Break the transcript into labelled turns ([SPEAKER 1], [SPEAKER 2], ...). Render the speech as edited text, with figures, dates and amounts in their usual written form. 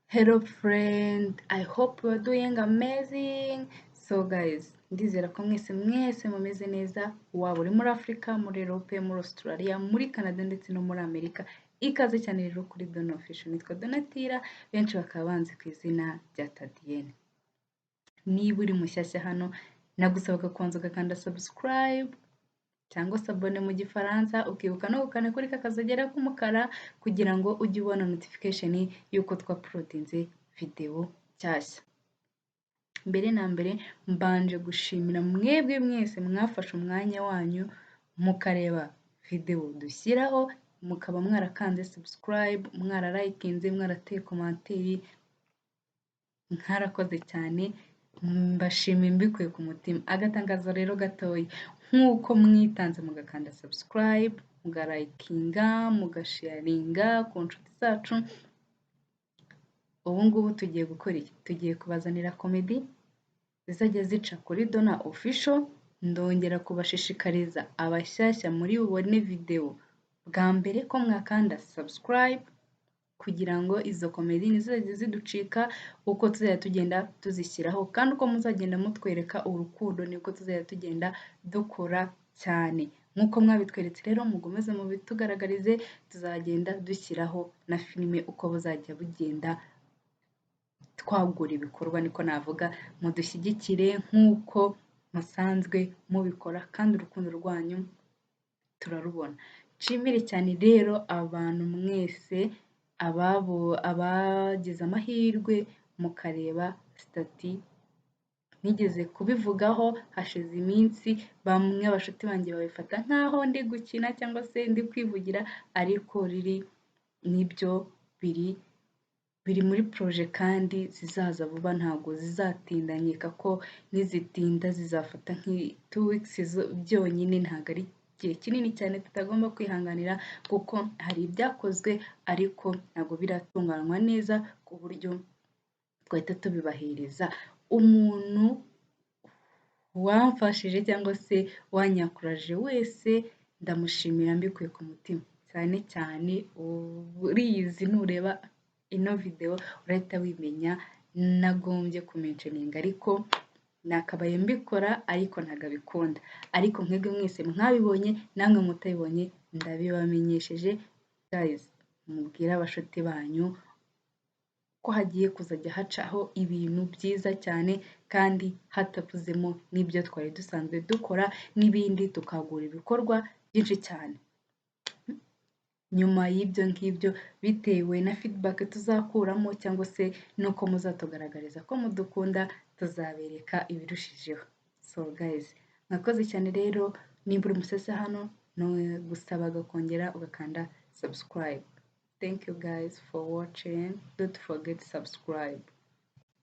[SPEAKER 1] Hello friend, I hope you are doing amazing. So guys, ndizera ko mwese mwese mumeze neza, waba uri muri Afurika, muri Europe, muri Australia, muri Canada ndetse no muri Amerika. Ikaze cyane rero kuri Dona Official. Nitwa Donatira, benshi bakaba banzi ku izina rya Tadienne. Niba uri mushyashya hano, nagusabaga kubanza ugakanda subscribe cyangwa se abonner mu Gifaransa, ukibuka no gukanda kuri ka kazogera k'umukara kugira ngo ujye ubona notification y'uko twauploadinze video nshyashya. Mbere na mbere mbanje gushimira mwebwe mwese mwafashe umwanya wanyu mukareba video dushyiraho, mukaba mwarakanze subscribe, mwaralikinze, mwarateye commentaire, mwarakoze cyane, mbashimiye mbikuye ku mutima. Agatangazo rero gatoya, nk'uko mwitanze mugakanda subscribe, mugalikinga, mugasharinga ku nshuti zacu, ubu ngubu tugiye gukora iki? Tugiye kubazanira comedy zizajya zica kuri Dona Official. Ndongera kubashishikariza abashyashya muri bubone video bwa mbere ko mwakanda subscribe kugira ngo izo comedy ntizizajye ziducika uko tuzajya tugenda tuzishyiraho, kandi uko muzagenda mutwereka urukundo niko tuzajya tugenda dukora cyane. Nk'uko mwabitweretse rero, mukomeze mubitugaragarize, tuzagenda dushyiraho na filime uko buzajya bugenda twagura ibikorwa, niko navuga. Mudushyigikire nk'uko musanzwe mubikora kandi urukundo rwanyu turarubona. Nshimire cyane rero abantu mwese ababo abagize amahirwe mukareba status nigeze kubivugaho hashize iminsi, bamwe abashuti banjye babifata nk'aho ndi gukina cyangwa se ndi kwivugira, ariko riri nibyo biri muri projet kandi zizaza vuba, ntabwo zizatinda. Nkeka ko nizitinda zizafata 2 weeks byonyine, ntabwo ari igihe kinini cyane tutagomba kwihanganira, kuko hari ibyakozwe ariko ntabwo biratunganywa neza ku buryo twahita tubibahereza. Umuntu wamfashije cyangwa se wanyakuraje wese ndamushimira mbikuye ku mutima, cyane cyane uriyizi, nureba ino video urahita wimenya. Nagombye kumentioninga ariko nakabaye mbikora, ariko ntabwo abikunda. Ariko mwebwe mwese mwabibonye, namwe mutabibonye ndabibamenyesheje. Guys, mubwire abashuti banyu ko hagiye kuzajya hacaho ibintu byiza cyane kandi hatavuzemo n'ibyo twari dusanzwe dukora n'ibindi, tukagura ibikorwa byinshi cyane. Nyuma y'ibyo ngibyo, bitewe na feedback tuzakuramo cyangwa se n'uko muzatugaragariza ko mudukunda, tuzabereka ibirushijeho. So guys, mwakoze cyane rero. Nimba uri mushyashya hano, gusabaga kongera ugakanda subscribe. Thank you guys for watching, don't forget subscribe.